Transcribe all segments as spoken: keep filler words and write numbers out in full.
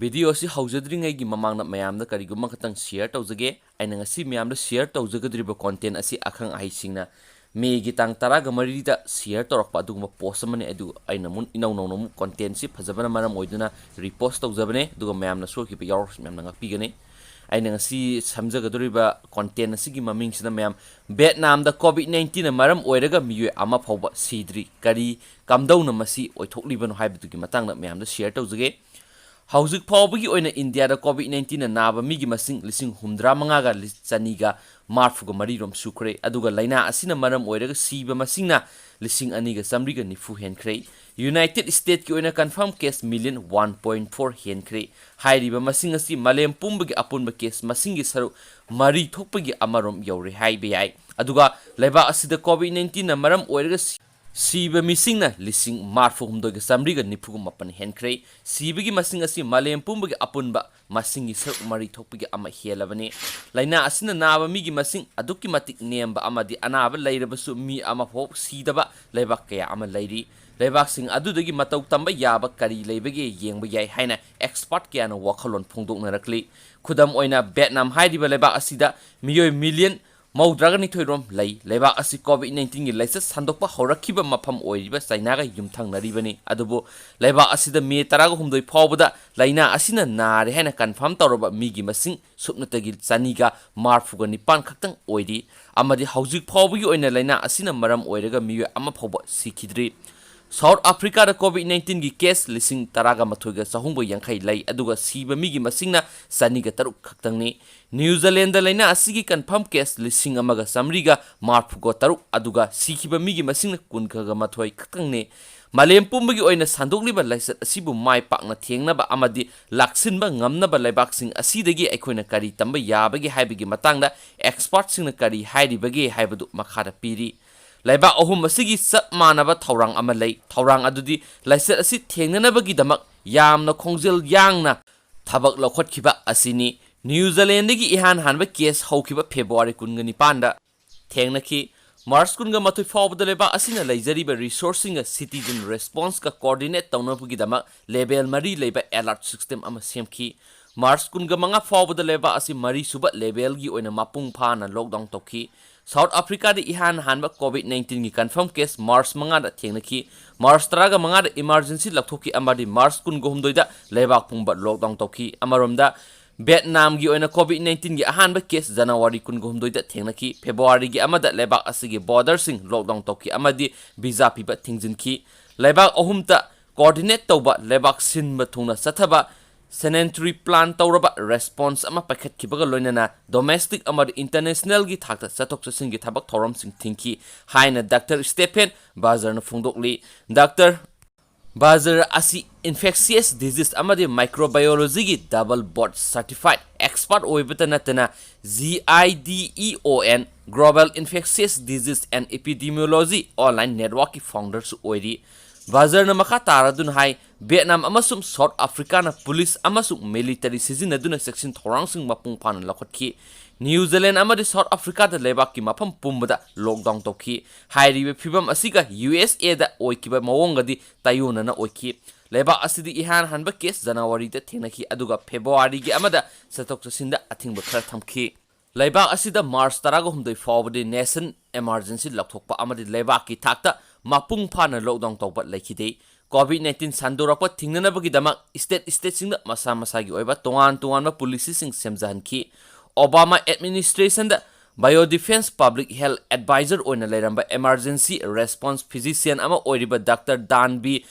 Video ꯑꯁꯤ ꯍꯧꯖꯗ꯭ꯔꯤꯉꯩꯒꯤ ꯃꯃꯥꯡꯗ ꯃꯌꯥꯝꯗ ꯀꯔꯤꯒꯨꯝꯕ ꯈꯛꯇꯪ share ꯇꯧꯖꯒꯦ꯫ ꯑꯩꯅ ꯉꯁꯤ ꯃꯌꯥꯝꯗ share ꯇꯧꯖꯒꯗꯧꯔꯤꯕ content ꯑꯁꯤ ꯑꯈꯪ ꯑꯍꯩꯁꯤꯡꯅ ꯃꯦꯒꯤ ꯇꯥꯡ ꯇꯔꯥꯒ ꯃꯔꯤꯗ share ꯇꯧꯔꯛꯄ ꯑꯗꯨꯒꯨꯝꯕ post ꯑꯃꯅꯤ꯫ ꯑꯗꯨ ꯑꯩꯅ ꯑꯃꯨꯛ ꯏꯅꯧ ꯅꯧꯅ ꯑꯃꯨꯛ content ꯁꯤ ꯐꯖꯕꯅ ꯃꯔꯝ ꯑꯣꯏꯗꯨꯅ repost ꯇꯧꯖꯕꯅꯦ꯫ ꯑꯗꯨꯒ ꯃꯌꯥꯝꯅ ꯁꯣꯏꯈꯤꯕ ꯌꯥꯎꯔꯁꯨ ꯃꯌꯥꯝꯅ ꯉꯥꯛꯄꯤꯒꯅꯤ꯫ ꯑꯩꯅ ꯉꯁꯤ ꯁꯦꯝꯖꯒꯗꯧꯔꯤꯕ content ꯑꯁꯤꯒꯤ ꯃꯃꯤꯡꯁꯤꯅ ꯃꯌꯥꯝ ꯚꯤꯌꯦꯠꯅꯥꯝꯗ COVID nineteenꯅ ꯃꯔꯝ ꯑꯣꯏꯔꯒ ꯃꯤꯑꯣꯏ ꯑꯃ ꯐꯥꯎꯕ ꯁꯤꯗ꯭ꯔꯤ꯫ ꯀꯔꯤ ꯀꯝꯗꯧꯅ ꯃꯁꯤ ꯑꯣꯏꯊꯣꯛꯂꯤꯕꯅꯣ ꯍꯥꯏꯕꯗꯨꯒꯤ ꯃꯇꯥꯡꯗ ꯃꯌꯥꯝꯗ share ꯇꯧꯖꯒꯦ꯫ ꯍꯧꯖꯤꯛ ꯐꯥꯎꯕꯒꯤ ꯑꯣꯏꯅ ꯏꯟꯗꯤꯌꯥꯗ COVID nineteenꯅ ꯅꯥꯕ ꯃꯤꯒꯤ ꯃꯁꯤꯡ ꯂꯤꯁꯤꯡ ꯍꯨꯝꯗ꯭ꯔꯥ ꯃꯉꯥꯒ ꯆꯅꯤꯒ ꯃꯔꯤꯐꯨꯒ ꯃꯔꯤ ꯔꯣꯝ ꯁꯨꯈ꯭ꯔꯦ꯫ ꯑꯗꯨꯒ ꯂꯥꯏꯅꯥ ꯑꯁꯤꯅ ꯃꯔꯝ ꯑꯣꯏꯔꯒ ꯁꯤꯕ ꯃꯁꯤꯡꯅ ꯂꯤꯁꯤꯡ ꯑꯅꯤꯒ ꯆꯥꯃꯔꯤꯒ ꯅꯤꯐꯨ ꯍꯦꯟꯈ꯭ꯔꯦ꯫ United States ꯀꯤ ꯑꯣꯏꯅ confirm case million one point four ꯍꯦꯟꯈ꯭ꯔꯦ꯫ ꯍꯥꯏꯔꯤꯕ ꯃꯁꯤꯡ ꯑꯁꯤ ꯃꯥꯂꯦꯝ ꯄꯨꯝꯕꯒꯤ ꯑꯄꯨꯟꯕ case ꯃꯁꯤꯡꯒꯤ ꯁꯔꯨꯛ ꯃꯔꯤ ꯊꯣꯛꯄꯒꯤ ꯑꯃꯔꯣꯝ ꯌꯧꯔꯦ ꯍꯥꯏꯕ ꯌꯥꯏ꯫ ꯑꯗꯨꯒ ꯂꯩꯕꯥꯛ ꯑꯁꯤꯗ COVID nineteenꯅ ꯃꯔꯝ ꯑꯣꯏꯔꯒ ꯁꯤ-, ꯁꯤꯕ ꯃꯤꯁꯤꯡꯅ ꯂꯤꯁꯤꯡ ꯃꯔꯤꯐꯨ ꯍꯨꯝꯗꯣꯏꯒ ꯆꯥꯃꯔꯤꯒ ꯅꯤꯐꯨꯒ ꯃꯥꯄꯟ ꯍꯦꯟꯈ꯭ꯔꯦ꯫ ꯁꯤꯕꯒꯤ ꯃꯁꯤꯡ ꯑꯁꯤ ꯃꯥꯂꯦꯝ ꯄꯨꯝꯕꯒꯤ ꯑꯄꯨꯟꯕ ꯃꯁꯤꯡꯒꯤ ꯁꯔꯨꯛ ꯃꯔꯤ ꯊꯣꯛꯄꯒꯤ ꯑꯃ ꯍꯦꯜꯂꯕꯅꯤ꯫ ꯂꯥꯏꯅꯥ ꯑꯁꯤꯅ ꯅꯥꯕ ꯃꯤꯒꯤ ꯃꯁꯤꯡ ꯑꯗꯨꯛꯀꯤ ꯃꯇꯤꯛ ꯅꯦꯝꯕ ꯑꯃꯗꯤ ꯑꯅꯥꯕ ꯂꯩꯔꯕꯁꯨ ꯃꯤ ꯑꯃꯐꯥꯎ ꯁꯤꯗꯕ ꯂꯩꯕꯥꯛ ꯀꯌꯥ ꯑꯃ ꯂꯩꯔꯤ꯫ ꯂꯩꯕꯥꯛꯁꯤꯡ ꯑꯗꯨꯗꯒꯤ ꯃꯇꯧ ꯇꯝꯕ ꯌꯥꯕ ꯀꯔꯤ ꯂꯩꯕꯒꯦ ꯌꯦꯡꯕ ꯌꯥꯏ ꯍꯥꯏꯅ expert ꯀꯌꯥꯅ ꯋꯥꯈꯜꯂꯣꯟ ꯐꯣꯡꯗꯣꯛꯅꯔꯛꯂꯤ꯫ ꯈꯨꯗꯝ ꯑꯣꯏꯅ, ꯚꯤꯌꯦꯠꯅꯥꯝ ꯍꯥꯏꯔꯤꯕ ꯂꯩꯕꯥꯛ ꯑꯁꯤꯗ ꯃꯤꯑꯣꯏ million ꯃꯧꯗ꯭ꯔꯥꯒ ꯅꯤꯊꯣꯏ ꯔꯣꯝ ꯂꯩ꯫ ꯂꯩꯕꯥꯛ ꯑꯁꯤ COVID nineteenꯒꯤ ꯂꯥꯏꯆꯠ ꯁꯟꯗꯣꯛꯄ ꯍꯧꯔꯛꯈꯤꯕ ꯃꯐꯝ ꯑꯣꯏꯔꯤꯕ ꯆꯥꯏꯅꯥꯒ ꯌꯨꯝꯊꯪꯅꯔꯤꯕꯅꯤ꯫ ꯑꯗꯨꯕꯨ ꯂꯩꯕꯥꯛ ꯑꯁꯤꯗ ꯃꯦ ꯇꯔꯥꯒ ꯍꯨꯝꯗꯣꯏ ꯐꯥꯎꯕꯗ ꯂꯥꯏꯅꯥ ꯑꯁꯤꯅ ꯅꯥꯔꯦ ꯍꯥꯏꯅ confirm ꯇꯧꯔꯕ ꯃꯤꯒꯤ ꯃꯁꯤꯡ ꯁꯨꯞꯅꯇꯒꯤ ꯆꯅꯤꯒ ꯃꯔꯤꯐꯨꯒ ꯅꯤꯄꯥꯟ ꯈꯛꯇꯪ ꯑꯣꯏꯔꯤ꯫ ꯑꯃꯗꯤ ꯍꯧꯖꯤꯛ ꯐꯥꯎꯕꯒꯤ ꯑꯣꯏꯅ ꯂꯥꯏꯅꯥ ꯑꯁꯤꯅ ꯃꯔꯝ ꯑꯣꯏꯔꯒ ꯃꯤꯑꯣꯏ ꯑꯃ ꯐꯥꯎꯕ ꯁꯤꯈꯤꯗ꯭ꯔꯤ꯫ South Africaꯗ COVID nineteenꯒꯤ case ꯂꯤꯁꯤꯡ ꯇꯔꯥꯒ ꯃꯥꯊꯣꯏꯒ ꯆꯍꯨꯝꯒ ꯌꯥꯡꯈꯩ ꯂꯩ, ꯑꯗꯨꯒ ꯁꯤꯕ ꯃꯤꯒꯤ ꯃꯁꯤꯡꯅ ꯆꯅꯤꯒ ꯇꯔꯨꯛ ꯈꯛꯇꯪꯅꯤ꯫ New Zealandꯗ ꯂꯥꯏꯅꯥ ꯑꯁꯤꯒꯤ confirm case ꯂꯤꯁꯤꯡ ꯑꯃꯒ ꯆꯥꯃꯔꯤꯒ ꯃꯔꯤꯐꯨꯒ ꯇꯔꯨꯛ, ꯑꯗꯨꯒ ꯁꯤꯈꯤꯕ ꯃꯤꯒꯤ ꯃꯁꯤꯡꯅ ꯀꯨꯟꯒ ꯃꯥꯊꯣꯏ ꯈꯛꯇꯪꯅꯤ꯫ ꯃꯥꯂꯦꯝ ꯄꯨꯝꯕꯒꯤ ꯑꯣꯏꯅ ꯁꯟꯗꯣꯛꯂꯤꯕ ꯂꯥꯏꯆꯠ ꯑꯁꯤꯕꯨ ꯃꯥꯏ ꯄꯥꯛꯅ ꯊꯦꯡꯅꯕ ꯑꯃꯗꯤ ꯂꯥꯛꯁꯤꯟꯕ ꯉꯝꯅꯕ ꯂꯩꯕꯥꯛꯁꯤꯡ ꯑꯁꯤꯗꯒꯤ ꯑꯩꯈꯣꯏꯅ ꯀꯔꯤ ꯇꯝꯕ ꯌꯥꯕꯒꯦ ꯍꯥꯏꯕꯒꯤ ꯃꯇꯥꯡꯗ expertꯁꯤꯡꯅ ꯀꯔꯤ ꯍꯥꯏꯔꯤꯕꯒꯦ ꯍꯥꯏꯕꯗꯨ ꯃꯈꯥꯗ ꯄꯤꯔꯤ꯫ ꯂꯩꯕꯥꯛ ꯑꯍꯨꯝ ꯑꯁꯤꯒꯤ ꯆꯞ ꯃꯥꯟꯅꯕ ꯊꯧꯔꯥꯡ ꯑꯃ ꯂꯩ꯫ ꯊꯧꯔꯥꯡ ꯑꯗꯨꯗꯤ ꯂꯥꯏꯆꯠ ꯑꯁꯤ ꯊꯦꯡꯅꯅꯕꯒꯤꯗꯃꯛ ꯌꯥꯝꯅ ꯈꯣꯡꯖꯦꯜ ꯌꯥꯡꯅ ꯊꯕꯛ ꯂꯧꯈꯠꯈꯤꯕ ꯑꯁꯤꯅꯤ꯫ New Zealandꯗꯒꯤ ꯏꯍꯥꯟ ꯍꯥꯟꯕ case ꯍꯧꯈꯤꯕ February ꯀꯨꯟꯒ ꯅꯤꯄꯥꯟꯗ ꯊꯦꯡꯅꯈꯤ꯫ ꯃꯥꯔꯆ ꯀꯨꯟꯒ ꯃꯥꯊꯣꯏ ꯐꯥꯎꯕꯗ ꯂꯩꯕꯥꯛ ꯑꯁꯤꯅ ꯂꯩꯖꯔꯤꯕ resource ꯁꯤꯡꯒ citizen response ꯀ coordinate ꯇꯧꯅꯕꯒꯤꯗꯃꯛ level ꯃꯔꯤ ꯂꯩꯕ alert system ꯑꯃ ꯁꯦꯝꯈꯤ꯫ ꯃꯥꯔꯆ ꯀꯨꯟꯒ ꯃꯉꯥ ꯐꯥꯎꯕꯗ ꯂꯩꯕꯥꯛ ꯑꯁꯤ ꯃꯔꯤꯁꯨꯕ level ꯒꯤ ꯑꯣꯏꯅ ꯃꯄꯨꯡ ꯐꯥꯅ lockdown ꯇꯧꯈꯤ꯫ ꯁꯥꯎꯠ ꯑꯐ꯭ꯔꯤꯀꯥꯗ ꯏꯍꯥꯟ ꯍꯥꯟꯕ COVID nineteen ꯒꯤ confirm case ꯃꯥꯔꯆ ꯃꯉꯥꯗ ꯊꯦꯡꯅꯈꯤ꯫ ꯃꯥꯔꯆ ꯇꯔꯥꯒ ꯃꯉꯥꯗ emergency ꯂꯧꯊꯣꯛꯈꯤ ꯑꯃꯗꯤ ꯃꯥꯔꯆ ꯀꯨꯟꯒ ꯍꯨꯝꯗꯣꯏꯗ ꯂꯩꯕꯥꯛ ꯄꯨꯝꯕ lockdown ꯇꯧꯈꯤ꯫ ꯑꯃꯔꯣꯝꯗ, ꯚꯤꯌꯦꯠꯅꯥꯝꯒꯤ ꯑꯣꯏꯅ COVID nineteen ꯒꯤ ꯑꯍꯥꯟꯕ case ꯖꯅꯋꯥꯔꯤ ꯀꯨꯟꯒ ꯍꯨꯝꯗꯣꯏꯗ ꯊꯦꯡꯅꯈꯤ꯫ ꯐꯦꯕ꯭ꯔꯨꯋꯥꯔꯤꯒꯤ ꯑꯃꯗ ꯂꯩꯕꯥꯛ ꯑꯁꯤꯒꯤ border ꯁꯤꯡ lockdown ꯇꯧꯈꯤ ꯑꯃꯗꯤ visa ꯄꯤꯕ ꯊꯤꯡꯖꯤꯟꯈꯤ꯫ ꯂꯩꯕꯥꯛ ꯑꯍꯨꯝꯇ coordinate ꯇꯧꯕ, ꯂꯩꯕꯥꯛ ꯁꯤꯟꯕ ꯊꯨꯡꯅ ꯆꯠꯊꯕ, sanitary plan ꯇꯧꯔꯕ response ꯑꯃ ꯄꯥꯏꯈꯠꯈꯤꯕꯒ ꯂꯣꯏꯅꯅ domestic ꯑꯃꯗꯤ international ꯒꯤ ꯊꯥꯛꯇ ꯆꯠꯊꯣꯛ ꯆꯠꯁꯤꯟꯒꯤ ꯊꯕꯛ ꯊꯧꯔꯝꯁꯤꯡ ꯊꯤꯡꯈꯤ ꯍꯥꯏꯅ Doctor Stephen Bajarꯅ ꯐꯣꯡꯗꯣꯛꯂꯤ꯫ Doctor Bajar ꯑꯁꯤ infectious disease ꯑꯃꯗꯤ microbiology ꯒꯤ double board certified expert ꯑꯣꯏꯕꯇ ꯅꯠꯇꯅ, GIDEON Global Infectious Disease and Epidemiology online network ꯀꯤ founder ꯁꯨ ꯑꯣꯏꯔꯤ꯫ ꯕꯥꯖꯔꯅ ꯃꯈꯥ ꯇꯥꯔꯗꯨꯅ ꯍꯥꯏ, ꯚꯤꯌꯦꯠꯅꯥꯝ ꯑꯃꯁꯨꯡ ꯁꯥꯎꯠ ꯑꯐ꯭ꯔꯤꯀꯥꯅ ꯄꯨꯂꯤꯁ ꯑꯃꯁꯨꯡ ꯃꯤꯂꯤꯇꯔꯤ ꯁꯤꯖꯤꯟꯅꯗꯨꯅ ꯆꯦꯛꯁꯤꯟ ꯊꯧꯔꯥꯡꯁꯤꯡ ꯃꯄꯨꯡ ꯐꯥꯅ ꯂꯧꯈꯠꯈꯤ꯫ ꯅ꯭ꯌꯨ ꯖꯤꯂꯦꯟ ꯑꯃꯗꯤ ꯁꯥꯎꯠ ꯑꯐ꯭ꯔꯤꯀꯥꯗ ꯂꯩꯕꯥꯛꯀꯤ ꯃꯐꯝ ꯄꯨꯝꯕꯗ lockdown ꯇꯧꯈꯤ꯫ ꯍꯥꯏꯔꯤꯕ ꯐꯤꯚꯝ ꯑꯁꯤꯒ ꯌꯨ ꯑꯦꯁ ꯑꯦꯗ ꯑꯣꯏꯈꯤꯕ ꯃꯑꯣꯡꯒꯗꯤ ꯇꯥꯏꯑꯣꯟꯅꯅ ꯑꯣꯏꯈꯤ꯫ ꯂꯩꯕꯥꯛ ꯑꯁꯤꯗ ꯏꯍꯥꯟ ꯍꯥꯟꯕ case ꯖꯅꯋꯥꯔꯤꯗ ꯊꯦꯡꯅꯈꯤ, ꯑꯗꯨꯒ ꯐꯦꯕ꯭ꯔꯨꯋꯥꯔꯤꯒꯤ ꯑꯃꯗ ꯆꯠꯊꯣꯛ ꯆꯠꯁꯤꯟꯗ ꯑꯊꯤꯡꯕ ꯈꯔ ꯊꯝꯈꯤ꯫ ꯂꯩꯕꯥꯛ ꯑꯁꯤꯗ ꯃꯥꯔꯆ ꯇꯔꯥꯒ ꯍꯨꯝꯗꯣꯏ ꯐꯥꯎꯕꯗꯤ nation emergency ꯂꯧꯊꯣꯛꯄ ꯑꯃꯗꯤ ꯂꯩꯕꯥꯛꯀꯤ ꯊꯥꯛꯇ ꯃꯄꯨꯡ ꯐꯥꯅ lockdown ꯇꯧꯕ ꯂꯩꯈꯤꯗꯦ꯫ COVID nineteen ꯁꯟꯗꯣꯔꯛꯄ ꯊꯤꯡꯅꯅꯕꯒꯤꯗꯃꯛ state stateꯁꯤꯡꯗ ꯃꯁꯥ ꯃꯁꯥꯒꯤ ꯑꯣꯏꯕ ꯇꯣꯉꯥꯟ ꯇꯣꯉꯥꯟꯕ policyꯁꯤꯡ ꯁꯦꯝꯖꯍꯟꯈꯤ꯫ Obama administrationꯗ bio defense public health advisor ꯑꯣꯏꯅ ꯂꯩꯔꯝꯕ emergency response physician ꯑꯃ ꯑꯣꯏꯔꯤꯕ Doctor ꯗꯥꯟ ꯕꯤ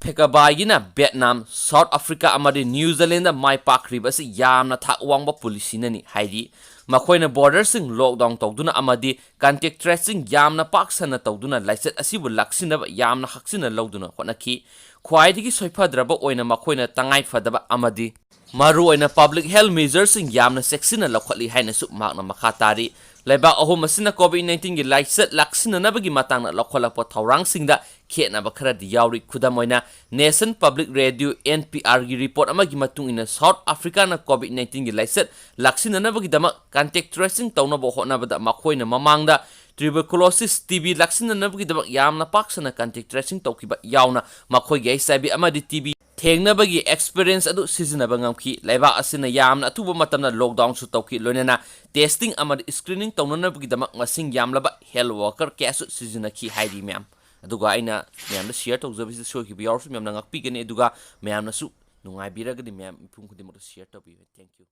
ꯐꯦꯀꯕꯥꯏꯒꯤꯅ ꯚꯤꯌꯦꯠꯅꯥꯝ, ꯁꯥꯎꯠ ꯑꯐ꯭ꯔꯤꯀꯥ ꯑꯃꯗꯤ ꯅ꯭ꯌꯨ ꯖꯤꯂꯦꯟꯗ ꯃꯥꯏ ꯄꯥꯛꯈ꯭ꯔꯤꯕ ꯑꯁꯤ ꯌꯥꯝꯅ ꯊꯥꯛ ꯋꯥꯡꯕ policyꯅꯅꯤ ꯍꯥꯏꯔꯤ꯫ ꯃꯈꯣꯏꯅ borderꯁꯤꯡ lockdown ꯇꯧꯗꯨꯅ ꯑꯃꯗꯤ contact tracing ꯌꯥꯝꯅ ꯄꯥꯛ ꯁꯟꯅ ꯇꯧꯗꯨꯅ ꯂꯥꯏꯆꯠ ꯑꯁꯤꯕꯨ ꯂꯥꯛꯁꯤꯟꯅꯕ ꯌꯥꯝꯅ ꯍꯛꯆꯤꯟꯅ ꯂꯧꯗꯨꯅ ꯍꯣꯠꯅꯈꯤ꯫ ꯈ꯭ꯋꯥꯏꯗꯒꯤ ꯁꯣꯏꯐꯗ꯭ꯔꯕ ꯑꯣꯏꯅ ꯃꯈꯣꯏꯅ ꯇꯉꯥꯏ ꯐꯗꯕ ꯑꯃꯗꯤ ꯃꯔꯨꯑꯣꯏꯅ public health measureꯁꯤꯡ ꯌꯥꯝꯅ ꯆꯦꯛꯁꯤꯟꯅ ꯂꯧꯈꯠꯂꯤ ꯍꯥꯏꯅꯁꯨ ꯃꯍꯥꯛꯅ ꯃꯈꯥ ꯇꯥꯔꯤ꯫ ꯂꯩꯕꯥꯛ ꯑꯍꯨꯝ ꯑꯁꯤꯅ COVID nineteenꯒꯤ ꯂꯥꯏꯆꯠ ꯂꯥꯛꯁꯤꯟꯅꯅꯕꯒꯤ ꯃꯇꯥꯡꯗ ꯂꯧꯈꯠꯂꯛꯄ ꯊꯧꯔꯥꯡꯁꯤꯡꯗ ꯈꯦꯠꯅꯕ ꯈꯔꯗꯤ ꯌꯥꯎꯔꯤ꯫ ꯈꯨꯗꯝ ꯑꯣꯏꯅ, Nation Public Radio, NPRꯒꯤ report ꯑꯃꯒꯤ ꯃꯇꯨꯡ ꯏꯟꯅ, ꯁꯥꯎꯠ ꯑꯐ꯭ꯔꯤꯀꯥꯅ COVID nineteenꯒꯤ ꯂꯥꯏꯆꯠ ꯂꯥꯛꯁꯤꯟꯅꯅꯕꯒꯤꯗꯃꯛ contact tracing ꯇꯧꯅꯕ ꯍꯣꯠꯅꯕꯗ ꯃꯈꯣꯏꯅ ꯃꯃꯥꯡꯗ Tuberculosis, T B ꯂꯥꯛꯁꯤꯟꯅꯅꯕꯒꯤꯗꯃꯛ ꯌꯥꯝꯅ ꯄꯥꯛ ꯁꯟꯅ contact tracing ꯇꯧꯈꯤꯕ ꯌꯥꯎꯅ ꯃꯈꯣꯏꯒꯤ H I V ꯑꯃꯗꯤ T B ꯊꯦꯡꯅꯕꯒꯤ experience ꯑꯗꯨ ꯁꯤꯖꯤꯟꯅꯕ ꯉꯝꯈꯤ꯫ ꯂꯩꯕꯥꯛ ꯑꯁꯤꯅ ꯌꯥꯝꯅ ꯑꯊꯨꯕ ꯃꯇꯝꯗ lockdownꯁꯨ ꯇꯧꯈꯤ, ꯂꯣꯏꯅꯅ testing ꯑꯃꯗꯤ screening ꯇꯧꯅꯅꯕꯒꯤꯗꯃꯛ ꯃꯁꯤꯡ ꯌꯥꯝꯂꯕ health worker caseꯁꯨ ꯁꯤꯖꯤꯟꯅꯈꯤ ꯍꯥꯏꯔꯤ ꯃꯌꯥꯝ꯫ ꯑꯗꯨꯒ ꯑꯩꯅ ꯃꯌꯥꯝꯗ share ꯇꯧꯖꯕꯁꯤꯗ ꯁꯣꯏꯈꯤꯕ ꯌꯥꯎꯔꯁꯨ ꯃꯌꯥꯝꯅ ꯉꯥꯛꯄꯤꯒꯅꯤ, ꯑꯗꯨꯒ ꯃꯌꯥꯝꯅꯁꯨ ꯅꯨꯡꯉꯥꯏꯕꯤꯔꯒꯗꯤ ꯃꯌꯥꯝ ꯃꯤꯄꯨꯝ ꯈꯨꯗꯤꯡꯃꯛꯇ share ꯇꯧꯕꯤꯌꯨ꯫ Thank you꯫